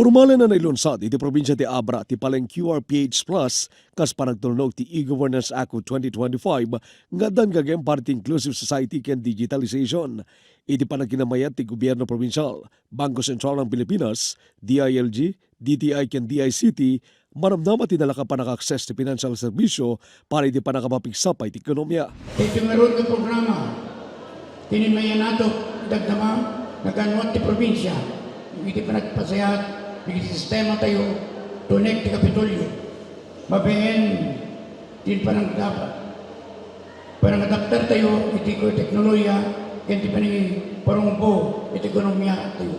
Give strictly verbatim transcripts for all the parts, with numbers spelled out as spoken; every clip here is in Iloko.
Pormal a nailunsad iti probinsia ti Abra ti Paleng Q R P H Plus kas panagtulnog ti e-Governance Act twenty twenty-five nga addan gagem para iti inclusive society ken digitalization. Iti panagkinamayat ti gobierno probinsial, Bangko Sentral ng Pilipinas, D I L G, D T I ken D I C T, manamnama ti nalaka pannaka-access ti financial serbisyo para iti pannakapapigsa pay ti ekonomiya. Iti ngarud nga programa, tinimayanato dagdama nakanuat ti probinsia iti panagpasayaat iti sistema tayo tunek ti Kapitolyo. Mabain ti panangdap-, panangadaptar tayo iti teknolohiya ken ti panangiparungbo iti ekonomiya tayo.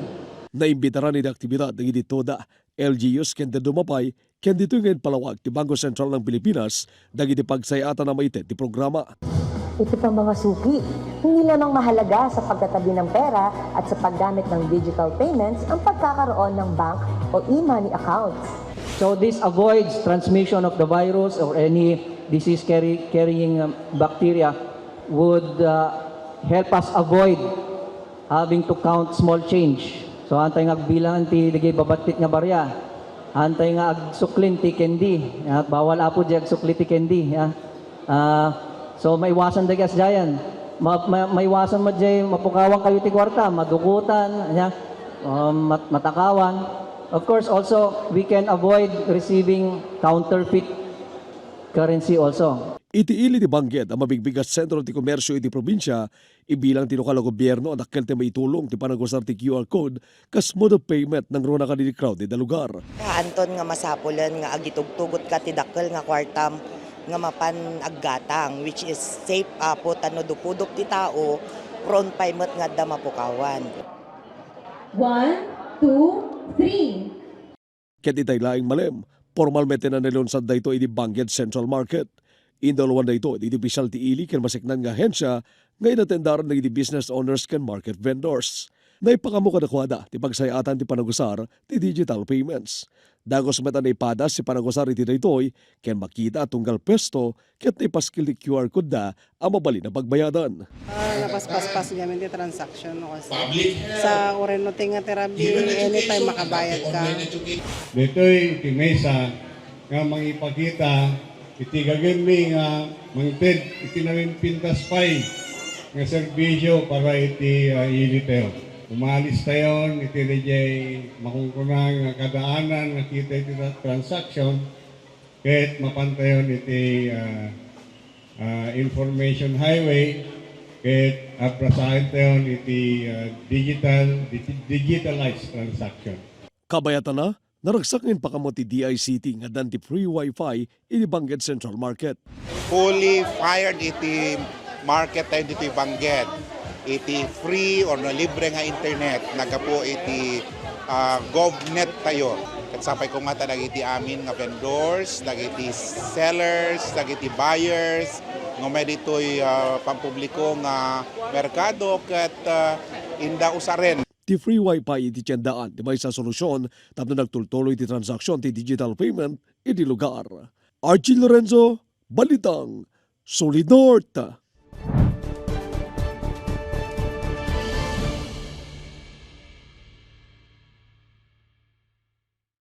Naimbitaran iti aktibidad dagiti TODA, L G Us ken dadduma pay, ken ditoy nga impalawag ti Bangko Sentral ng Pilipinas dagiti pagsayatan a maited ti programa. Ito pang mga suki, hindi lamang mahalaga sa pagtatabi ng pera at sa paggamit ng digital payments ang pagkakaroon ng bank o e-money accounts. So this avoids transmission of the virus or any disease carry, carrying um, bacteria would uh, help us avoid having to count small change. So, antay nga agbilang ti dagiti babattit nga barya. Antay nga agsuklin ti candy. At bawal apo di agsukli ti candy. Ya. Ah, so, maiwasan dagiti asdiayen. Ma, ma, maiwasan mo di mapukawan kayo ti kwarta, madukutan, ya. Um, mat, matakawan. Of course, also, we can avoid receiving counterfeit currency also. Iti ili ti Bangged a mabigbig a sentro ti komersio iti probinsia, ibilang ti lokal a gobierno a dakkel ti maitulong ti panagusar ti Q R code kas mode of payment nangruna kadagiti crowded a lugar. Kaanton nga masapulen nga agitugtugotka ti dakkel nga kuartam nga mapan aggatang, which is safe, apo, ta no dupudup ti tao, prone pay met nga adda mapukawan. One, two, three. Ket itay laeng malem, pormal met a nailunsad daytoy iti Bangged Central Market. Indaluan daytoy iti opisyal ti ili ken maseknan nga ahensia nga inatendaran dagiti business owners ken market vendors. Naipakammo kadakuada ti pagsayatan ti panagusar ti digital payments. Dagus met a naipadas ti panagusar iti daytoy ken makita a tunggal puesto ket naipaskil ti Q R code da a mabalin a pagbayadan. Ah, napaspaspas gamin ti transaction no kasi. Sa Oreno ti nga terapi, anytime makabayad ka. Ditoy ti mesa nga mangipakita iti gagemi nga mangted iti nangipintas pay nga serbisyo para iti, ah, ili tayo. Umalis tayon iti dayjay makunkuna nga kadaanan nga kita iti tra-, transaction. Ket mapantayon iti, ah, ah, information highway, ket abrasaentayon iti, ah, digital, digi-, digitalized transaction. Kabayatana, naragsak nga impakammo ti D I C T nga addan ti free wifi iti Bangged Central Market. Fully fired iti market tayo ditoy Bangged. Iti free or no libre nga internet, naggapu iti, ah, GovNet tayo. Ket sapay koma ta dagiti amin nga vendors, dagiti sellers, dagiti buyers, nga may ditoy, ah, pampubliko nga merkado ket, ah, inda usaren. Ti free wifi iti tiendaan ti maysa a solusyon tapno nagtultuloy ti transaksyon ti digital payment iti lugar. Archie Lorenzo, Balitang Solid North.